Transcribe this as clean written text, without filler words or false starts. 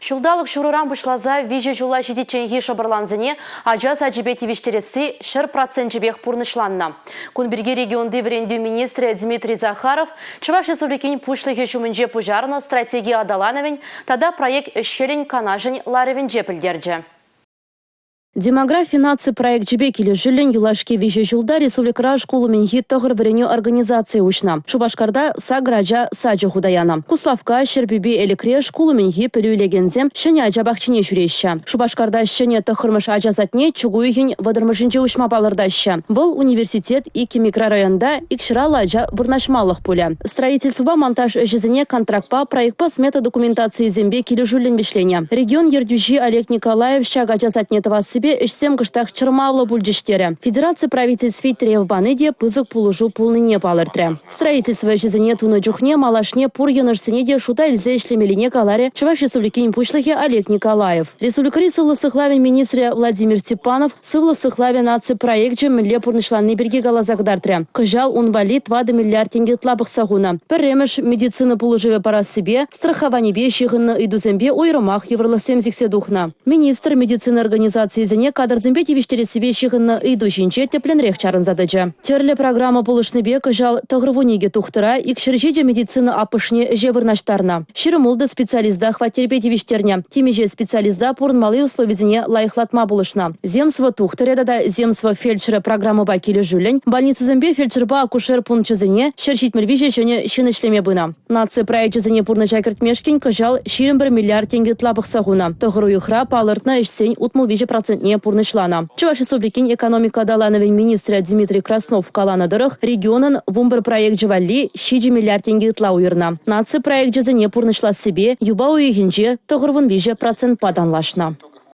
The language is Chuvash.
Ҫулталӑк ҫурӑран пуҫласа виҫӗ ҫула ҫитичченхи шӑпӑрлансене ача сачӗпе тивӗҫтересси 100 проценчӗпех пурнӑҫланнӑ. Кун пирки регионти вӗрентӳ министрӗ Дмитрий Захаров Чӑваш Республикин Пуҫлӑхӗ ҫумӗнче пуҫарнӑ стратеги аталанӑвӗн тата проект ӗҫ-хӗлӗн канашӗн ларӑвӗнче пӗлтерчӗ. Демографи наци проекчӗпе килӗшӳллӗн юлашки виҫӗ ҫулта республикӑра шкул умӗнхи тӑхӑр вӗренӳ организацийӗ уҫнӑ. Шупашкарта сакӑр ача сачӗ хута янӑ. Куславкка, Ҫӗрпӳпе Элӗкре шкул умӗнхи пӗлӳ илекенсем ҫӗнӗ ача пахчине ҫӳреҫҫӗ. Шупашкарта ҫӗнӗ тӑххӑрмӗш ача садне чӳк уйӑхӗн вӑтӑрмӗшӗнче уҫма палӑртаҫҫӗ. Вӑл университет иккӗ микрорайонта икҫӗр ача вырнаҫмалӑх пулӗ. Строительствӑпа монтаж ӗҫӗсене контрактпа, проектпа смета документацийӗсемпе килӗшӳллӗн вӗҫленӗ. Регион ертӳҫи Олег Николаев ҫак ача садне тӑвассипе ӗҫсем кӑштах чӑрмавлӑ пулчӗҫ терӗ. Федераци правительстви тӗрев пани те пысӑк пулӑшу пулнине палӑртрӗ. Строительство ӗҫӗсене тунӑ чухне малашне пур йӑнӑшсене те шута илсе ӗҫлемеллине каларӗ Чӑваш Республикин Пуҫлӑхӗ Олег Николаев. Республикӑри сывлӑх сыхлавӗн министрӗ Владимир Степанов Сывлӑх сыхлавӗ наци проекчӗ мӗнле пурнӑҫланни пирки каласа кӑтартрӗ. Кӑҫал ун валли 4 миллиард тенкӗ ытла пӑхса хунӑ. Пӗрремӗш медицина пулӑшӑвӗ парассипе, страхованипе ҫыхӑннӑ ыйтусемпе уйрӑмах йывӑрлӑхсем сиксе тухнӑ. Министр медицина организацийӗсене кадрсемпе тивӗҫтерессипе ҫыхӑннӑ ыйту ҫинче тӗплӗнрех чарӑнса тӑчӗ. Тӗрлӗ программа пулӑшнипе кӑҫал 92 тухтӑра, 207 медицина аппӑшне ӗҫе вырнаҫтарнӑ. 26 специалиста хваттерпе тивӗҫтернӗ. Темиҫе специалиста пурӑнмалли условисене лайӑхлатма пулӑшнӑ. Земство тухтӑрӗ тата Земство фельдшерӗ программӑпа килӗшӳллӗн больницӑсемпе фельдшерпа акушер пункчӗсене 173 ҫӗнӗ ҫын ӗҫлеме пынӑ. Наци проекчӗсене пурнӑҫа кӗртмешкӗн кӑҫал 21 миллиард тенкӗ ытла пӑхса хунӑ. Тӑхӑр уйӑхра палӑртнӑ ӗҫсен 63 процентне пурнӑҫланӑ. Чӑваш Республикин экономика аталанӑвӗн министрӗ Дмитрий Краснов каланӑ тӑрӑх, регионӑн 11 проекчӗ валли 7 миллиард тенкӗ ытла уйӑрнӑ. Наци проекчӗсене пурнӑҫлассипе юпа уйӑхӗнче 93 процентпа танлашнӑ.